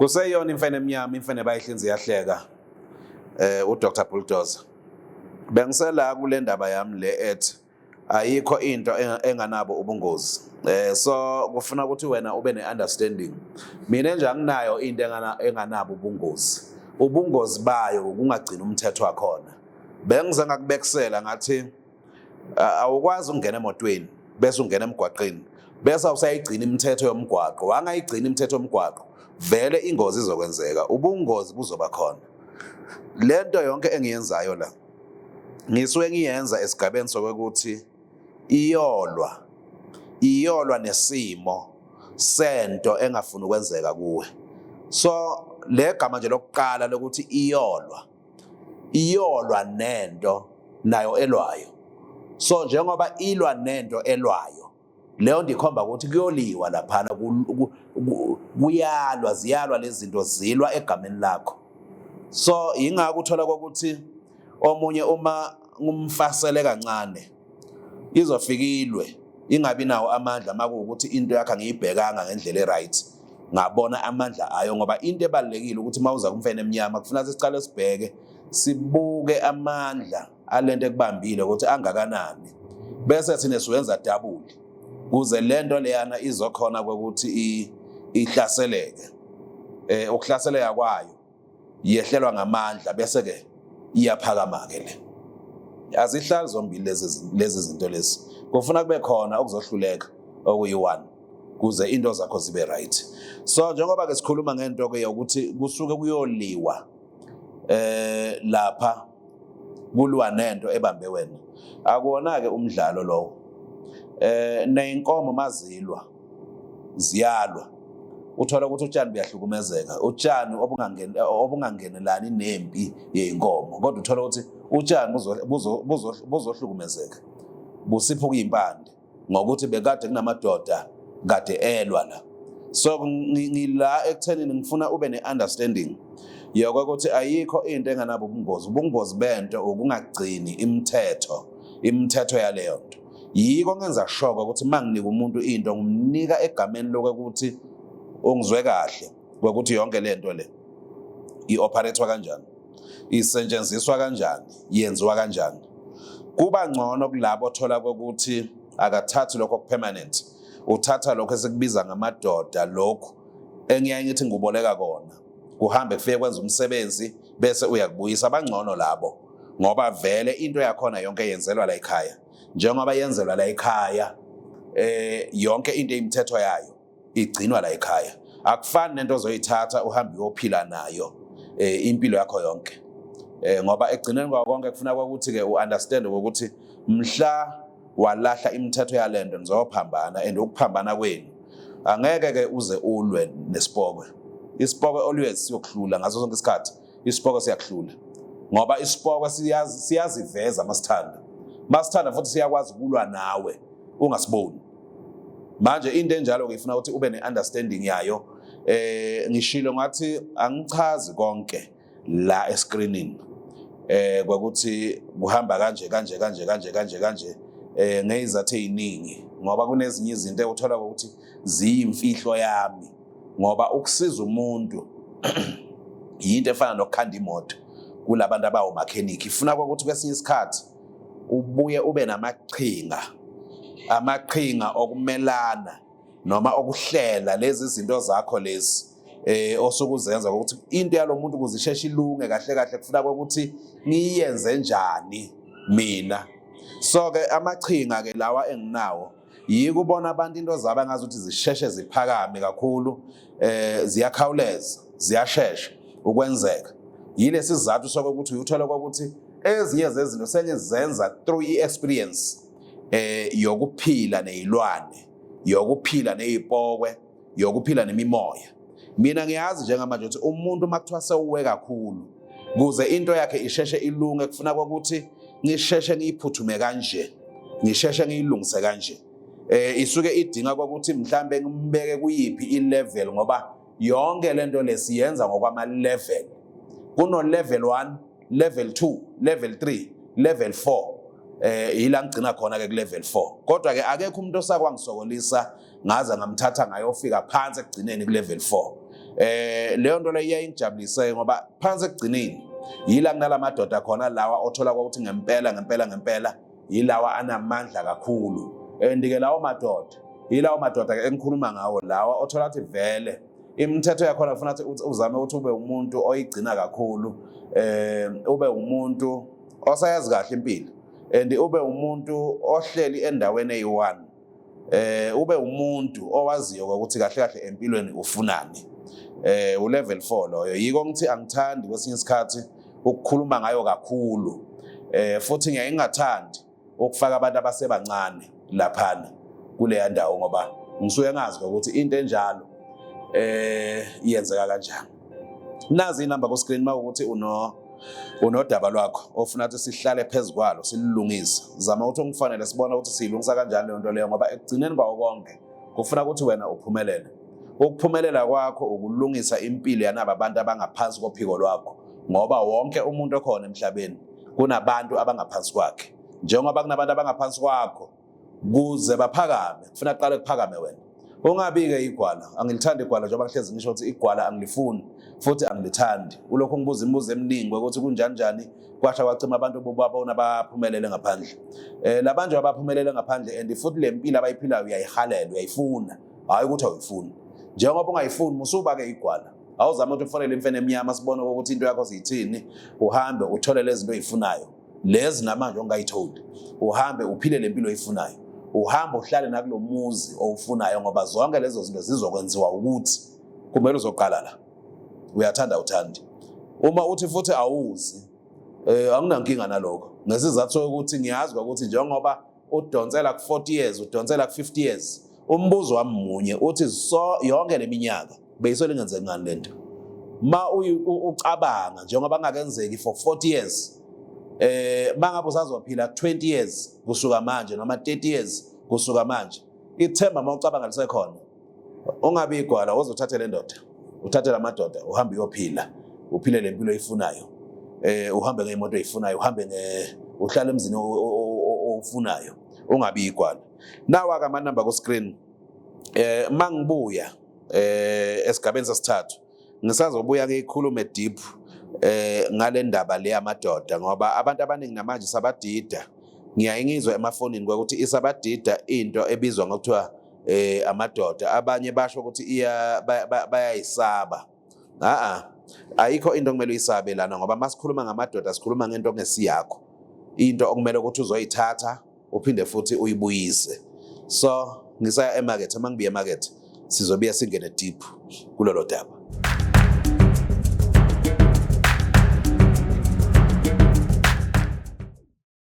Kuseyona imfene emnyama, imfene bayihlinza iyahleka. UDr Bulldozer. Bengisela kule ndaba yami le ethi ayikho into enganabo ubungozi. So kufuna ukuthi wena ube ne-understanding. Mina nje anginayo into enganabo ubungozi. Ubungozi bayo ukungagcina umthetho wakhona. Bengize ngakubekisela ngathi awukwazi ukungena emotweni bese ungena emgwaqeni bese awusayigcina imithetho yomgwaqo. Wangayigcina imithetho yomgwaqo, vele ingozi izokwenzeka, ubungozi buzoba khona. Lento yonke engiyenzayo la ngisuke ngiyenza esigabeni sokuthi iyolwa nesimo sento engafuni ukwenzeka kuwe. So le gama nje lokuqala lokuthi iyolwa, iyolwa nento nayo elwayo. So njengoba ilwa nento elwayo, leyo nto ikhomba ukuthi kuyoliwa laphana, kuyalwa, ziyalwa lezi zinto, zilwa egameni lakho. So yingakho uthola kokuthi omunye uma ngumfasele kancane izofika ilwe, ingabi nawo amandla, makuwukuthi into yakhe angiyibhekanga ngendlela e-right, ngabona amandla ayo. Ngoba into ebalulekile ukuthi uma uza kumfene emnyama kufuna sicale sibheke, sibuke amandla alento ekubambile ukuthi angakanani, bese thina siwenza double kuze lento leyana izokhona ukuthi ihlaseleke. Ukuhlaseleka kwayo yehlelwa ngamandla, bese ke iyaphakama ke le. Azihlali zombili lezi zinto lezi, kufuna kube khona okuzohluleka okuyi-one kuze into zakho zibe right. So njengoba ke sikhuluma ngento ke yokuthi kusuke kuyoliwa lapha, kulwa nento ebambe wena, akuwona ke umdlalo lowo. Neyinkomo mazilwa ziyalwa, uthola ukuthi utshani buyahlukumezeka, utshani obungangenelani nempi yeyinkomo, kodwa uthola ukuthi utshani buzohlukumezeka, busiphuka impande ngokuthi bekade kunamadoda kade elwa la. So ngila ekuthenini ngifuna ube ne-understanding yokuthi ayikho into enganabo ubungozi. Ubungozi bento ukungagcini imithetho yaleyo nto. Yiko ngenza shoko ukuthi uma nginika umuntu into ngimnika egameni lokuthi ungizwe kahle ukuthi yonke le nto le i-operate kanjani, isetshenziswa kanjani, yenziwa kanjani. Kuba ngcono kulabo othola ukuthi akathathi lokho permanent, uthatha lokho esikubiza ngamadoda, lokhu engiyaye ngithi ngikuboleka kona, kuhambe kufike kwenza umsebenzi bese uyakubuyisa. Abangcono labo ngoba vele into yakhona yonke yenzelwa la ekhaya. Njengoba yenzelwa la ekhaya, yonke into imithetho yayo igcinwa la ekhaya. Akufani nento ozoyithatha uhambe uyophila nayo impilo yakho yonke, ngoba egcineni kwako konke kufuna ukuthi ke u-understand ukuthi mhla walahla imithetho yalento nizophambana, and ukuphambana kwenu angeke ke uze ulwe nesipokwe. Isipokwe always siyokuhlula ngaso sonke isikhathi. Isipokwe siyakuhlula ngoba isipokwe siyaziveza masithanda, futhi siyakwazi ukulwa nawe ungasiboni. Manje into enjalo ngifuna ukuthi ube ne-understanding yayo. Ngishilo ngathi angichazi konke la escreenini kwakuthi kuhamba kanje kanje kanje kanje kanje kanje, ngezathu eziningi, ngoba kunezinye izinto uthola ukuthi ziyimfihlo yami, ngoba ukusiza umuntu yinto efana nokukhanda imoto kulabantu abawomakhenikhi, ifuna ukuthi kwesinye isikhathi ubuye ube namaqhinga, amaqhinga okumelana noma okuhlela lezi zinto zakho lezi osukuzenza, ukuthi into yalomuntu ukuze isheshe ilunge kahle kahle kufuna ukuthi ngiyenze njani mina. So ke amaqhinga ke lawa enginawo yikubona abantu into zabo engazi ukuthi zisheshe ziphakame kakhulu, ziyakhawuleza, ziyashesha ukwenzeka. Yilesi sizathu sokuthi uyuthola ukuthi ezinye zezinto sengizenza through i-experience yokuphila nezilwane, yokuphila nezipokwe, yokuphila nemimoya. Mina ngiyazi njengamanje ukuthi umuntu uma kuthiwa sewuwe kakhulu, kuze into yakhe isheshe ilunge kufuna ukuthi ngisheshe ngiyiphuthume kanje, ngisheshe ngiyilungise kanje. Isuke idinga ukuthi mhlambe ngimbeke kuyiphi i-level, ngoba yonke lento lesiyenza ngokwama level. Kuno level 1, level 2, level 3, level 4. Yila ngigcina khona ke ku level 4, kodwa ke akekho umuntu osakwangisokolisa ngaze ngamthatha ngayofika phansi ekugcineni ku level 4. Leyo nto leyo iyayingijabulise ngoba phansi ekugcineni yila kunalamadoda khona lawa othola ukuthi ngempela ngempela ngempela yilawa anamandla kakhulu. And ke lawo madoda, yilawo madoda ke engikhuluma ngawo lawa othola ukuthi vele imithetho yakhona kufuna ukuthi uzame ukuthi ube umuntu oyigcina kakhulu, ube umuntu osayazi kahle impilo, and ube umuntu ohleli endaweni eyi-one, ube umuntu owaziyo ukuthi kahle kahle empilweni ufunani. U-level 4 loyo. Yiko ngithi angithandi kwesinye isikhathi ukukhuluma ngayo kakhulu, futhi ngiyaye ngingathandi ukufaka abantu abasebancane laphana kuleya ndawo, ngoba ngisuke ngazi ukuthi into enjalo iyenzeka kanjani. Nazi inamba ku screen mawukuthi unodaba lwakho ofuna ukuthi sihlale phezu kwalo silulungise. Zama ukuthi ungifanele sibone ukuthi siyilungisa kanjani leyo nto leyo, ngoba ekugcineni kwawo konke kufuna ukuthi wena uphumelele. Ukuphumelela kwakho ukulungisa impilo yanaba bantu abangaphansi kophiko lwakho, ngoba wonke umuntu okhona emhlabeni kunabantu abangaphansi kwakhe. Njengoba kunabantu abangaphansi kwakho, kuze baphakame kufuna kuqale kuphakame wena. Ungabi-ke igwala. Angilithandi igwala, njengoba ngihlezi ngisho ukuthi igwala angilifuni futhi angilithandi. Ulokhu ngibuza imibuzo eminingi ukuthi kunjani njani kwasha kwacima abantu bobabona baphumelele ngaphandle. Labantu abaphumelele ngaphandle, and futhi le mpilo abayiphilayo uyayihalela, uyayifuna, hhayi ukuthi awuyifuni. Njengoba ungayifuni, musuba-ke igwala. Awuzame ukuthi ufonele imfene emnyama sibone ukuthi into yakho siyithini, uhambe uthole lezi zinto oyifunayo lezi namanje ongayitholi, uhambe uphile le mpilo oyifunayo, uhambe uhlale nakulo muzi owufunayo, ngoba zonke lezo zinto zizokwenziwa ukuthi kumele uzoqala la. Uyathanda uthandi, uma uthi futhi awuzi, anginankinga nalokho, ngesizathu sokuthi ngiyazi ukuthi njengoba udonsela ku-40 years, udonsela ku-50 years, umbuzo wami munye uthi, so yonke le minyaka beyisole ingenzeki ngani lento? Ma ucabanga njengoba ngakenzeki for 40 years, mangabe usazophila 20 years kusuka manje noma 30 years kusuka manje, ithemba mawucabanga lisekhona. Ungabi igwala, uzothatha le ndoda, uthathe lamadoda, uhambe uyophila, uphile le mpilo oyifunayo, uhambe ngemoto oyifunayo, uhambe nge uhlale emzini owufunayo. Ungabi igwala. Nawa ke amanamba ku screen. Mangibuya esigabeni sesithathu ngisazobuya ngikhulume deep ngale ndaba le yamadoda, ngoba abantu abaningi namanje sabadida. Ngiyaye ngizwe emafonini ukuthi isabadida into ebizwa ngokuthiwa amadoda. Abanye basho ukuthi iya bayayisaba. A ayikho into okumele uyisabe lana, ngoba masikhuluma ngamadoda sikhuluma ngento ongesiyakho, into okumele ukuthi uzoyithatha uphinde futhi uyibuyise. So ngisaya emakethe, uma ngibuya emakethe sizobuya singene deep kulolo daba.